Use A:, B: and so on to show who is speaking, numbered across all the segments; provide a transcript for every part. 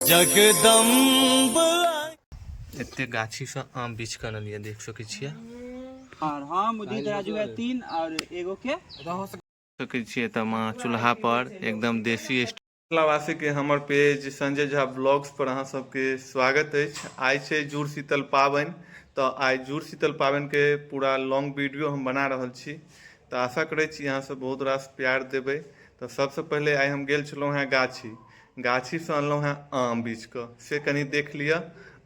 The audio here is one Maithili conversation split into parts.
A: जगदम्ब एते गाछी से आम बीछ के अनलियै, देख सकै छियै।
B: और हम उदित राजू है 3 और एगो के
A: सकै छियै। तऽ माँ चूल्हा पर एकदम देसी मिथिलावासी के हमर पेज संजय झा ब्लॉग्स पर अहाँ सबके स्वागत अछि। आइ छै जुड़ शीतल पाबनि, तऽ आइ जुड़ शीतल पाबनि के पूरा लॉन्ग वीडियो हम बना रहल छी। तऽ आशा करै छी अहाँ सब बहुत रास प्यार देबै। तऽ सबसँ पहिले आइ हम गेल छलहुँ हेँ गाछी, गाछीसँ अनलहुँ हेँ आम बीछ कऽ, से कनि देख लिअ।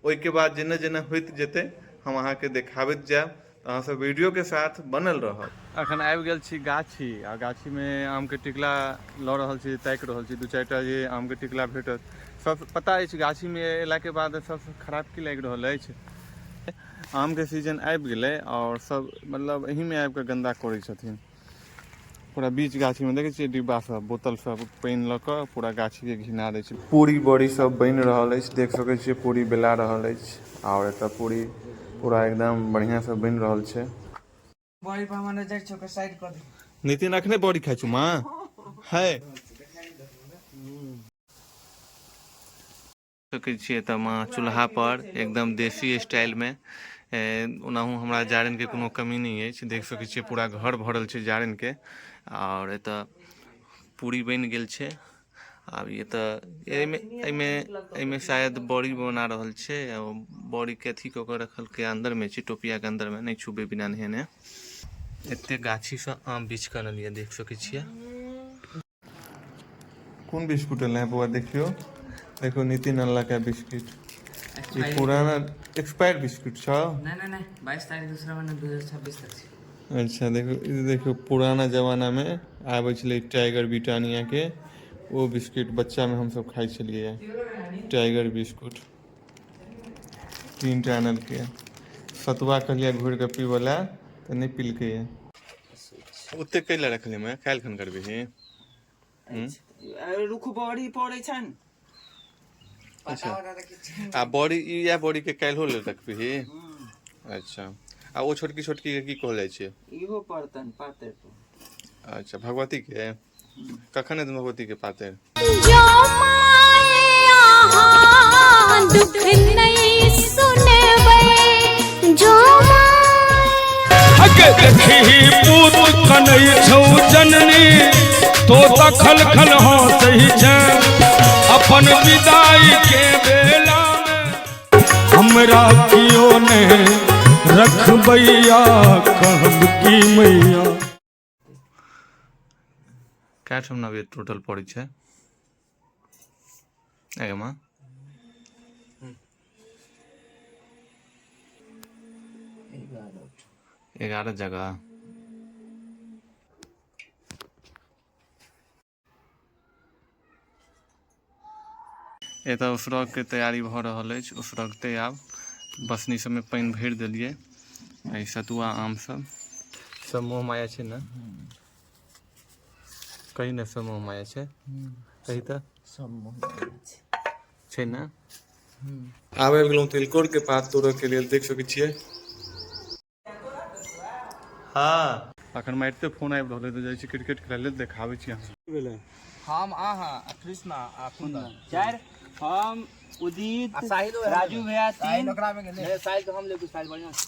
A: ओहिके बाद जेना जेना होइत जेतै हम अहाँके देखाबैत जायब, तऽ अहाँ सब वीडियोके साथ बनल रहब। अखन आबि गेल छी गाछी, आ गाछीमे आमके टिकला लऽ रहल छी, ताकि रहल छी दू चारिटा जे आमके टिकला भेटत। सब पता अछि गाछीमे अयलाके बाद सबसँ खराब की लागि रहल अछि? आमके सीजन आबि गेलै आओर सब मतलब एहिमे आबि कऽ गन्दा करै छथिन। पूरा बीच गाछीमे देखै छियै डिब्बा सब, बोतल सब, पानि लऽ कऽ पूरा गाछीके घिना दै छै। पूरी बड़ी सब बनि रहल अछि, देख सकै छियै पूरी बेला रहल अछि आओर एतऽ पूरी पूरा एकदम बढ़िआँसँ बनि रहल छै।
B: बड़ी पर हमर नजर छौ, साइड कऽ दे।
A: नितिन अखने बड़ी खाइ छौ माँ है? सकै छियै तऽ माँ चूल्हा पर एकदम देसी स्टाइलमे। ओनाहु हमरा जारनिके कोनो कमी नहि अछि, देख सकै छियै पूरा घर भरल छै जारनिके। आओर एतऽ पूरी बनि गेल छै। आब ई तऽ एहिमे एहिमे एहिमे शायद बड़ी बना रहल छै। बड़ीके अथी कऽ कऽ रखलकै अन्दरमे छै, टोपियाके अन्दरमे, नहि छुबै बिना नहेने। एते गाछीसँ आम बीछ कऽ अनलियै, देख सकै छियै। कोन बिस्कुट अनले है बौआ? देखियो देखो, नितिन अनलक है बिस्कुट। ई पुराना एक्सपायर बिस्कुट छौ?
B: नहीं नहीं नहीं, 22 तारीख दूसरा महीना 2026 तक छै।
A: अच्छा, देखो ई देखियो, पुराना जमाना में आबै छलै टाइगर ब्रिटानिया के ओ बिस्कुट, बच्चा में हमसब खाइ छलियै टाइगर बिस्कुट। 3टा आनलकै। सतुआ कहलियै घोरि कऽ पीबऽ लए तऽ नहि पिलकै। ओते कैला रखले में काल्हि खन करबिही?
B: रुख बड़ी पड़ै छनि।
A: अच्छा, आ बड़ी इएह बड़ी के काल्हिो लेल रखबिही? अच्छा, आ ओ छोटकी छोटकी के की कहल जाइ छै?
B: इहो पड़तनि पातरि पर।
A: अच्छा, भगवती के कखन हेतै भगवती के पातरि?
C: जो माय अहाँ दुख नहीं सुनबै, जो माय
D: अगे देखी पूत कनै छौ जननी, तोता खल खल हंसै छै अपन विदाई के बेला में। हमरा कियो ने रखबैया, कहब की मैया।
A: कए ठाम नवेद टोटल पड़ै छै एहिमे? 11 जगह। एतऽ उसरगके तैयारी भऽ रहल अछि, उसरगतै आब। बसनी सबमे पानि भरि देलियै। एहि सतुआ आम सब सब मोह माया छै ने? कही ने, सब मोह माया छै? कही तऽ।
B: सब मोह माया छै।
A: छै ने? आब आबि गेलहुँ तिलकोरके पात तोड़ऽके लेल, देख सकै छियै। हाँ, अखन मारिते फोन आबि रहल है, तऽ जाइ छी क्रिकेट खेलै लेल, देखाबै छी अहाँ।
E: हम अहाँ आ कृष्णा आ कुंदन।
B: 4, हम उदित
E: आ साहिल
B: राजू भैया
E: साहिल
B: 3।
E: ओकरा में गेलै, साहिल के हम लेबू, साहिल बढ़िया छै।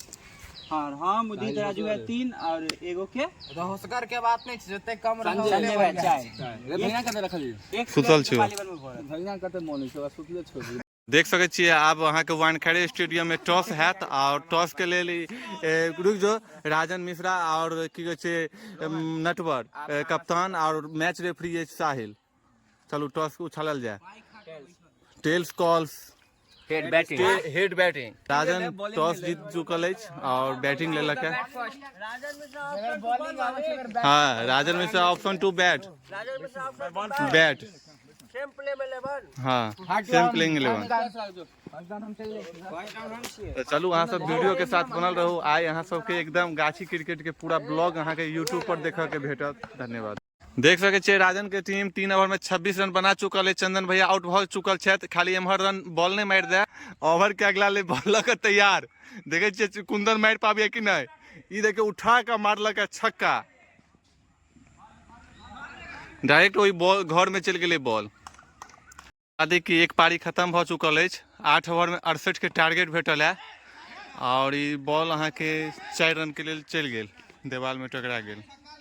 B: और हम उदित राजू भैया 3 और एगो के
E: रोजगार के बात नहीं छै, जते कम रहल
B: संजय भैया 4।
E: भैया कते रखलियै?
B: एक
A: सुतल छै ओ।
B: वालीबॉल में भरल।
E: भैया कते मोन छै, ओकरा सुतले छोड़ दियौ।
A: देख सकै छियै, आब अहाँके वानखेड़े स्टेडियम में टॉस हैत और टॉस के लेल रुक जो, राजन मिश्रा और की कहै छै नटवर कप्तान और मैच रेफरी अछि साहिल। चलू, टॉस उछालल जाय। Tails calls.
E: Head batting, head batting.
A: Rajan toss जीत चुकल अछि और बैटिंग लेलक है। हाँ, Rajan Mishra option to bat, bat. हाँ, सेम प्लेइंग 11। तऽ चलू, अहाँ सब वीडियो के साथ बनल रहू। आइ अहाँ सबके एकदम गाछी क्रिकेट के पूरा ब्लॉग अहाँके यूट्यूब पर देखऽ के भेटत। धन्यवाद। देख सकै छियै, राजन के टीम 3 ओवर में 26 रन बना चुकल है। चंदन भैया आउट भऽ चुकल छथि, खाली एम्हर रन बॉल नहि मारि दे। ओवर के अगला ले बॉल लऽ कऽ तैयार। देखै छियै कुंदन मारि पाबियै कि नहि। ई देखियौ, उठा कऽ मारलक है छक्का, डायरेक्ट ओहि बॉल घर में चलि गेलै बॉल। आदि की एक पारी खत्म भऽ चुकल अछि। 8 ओवर में 68 के टारगेट भेटल है और ई बॉल अहाँके 4 रन के लेल चलि गेल, देवाल में टकरा गेल।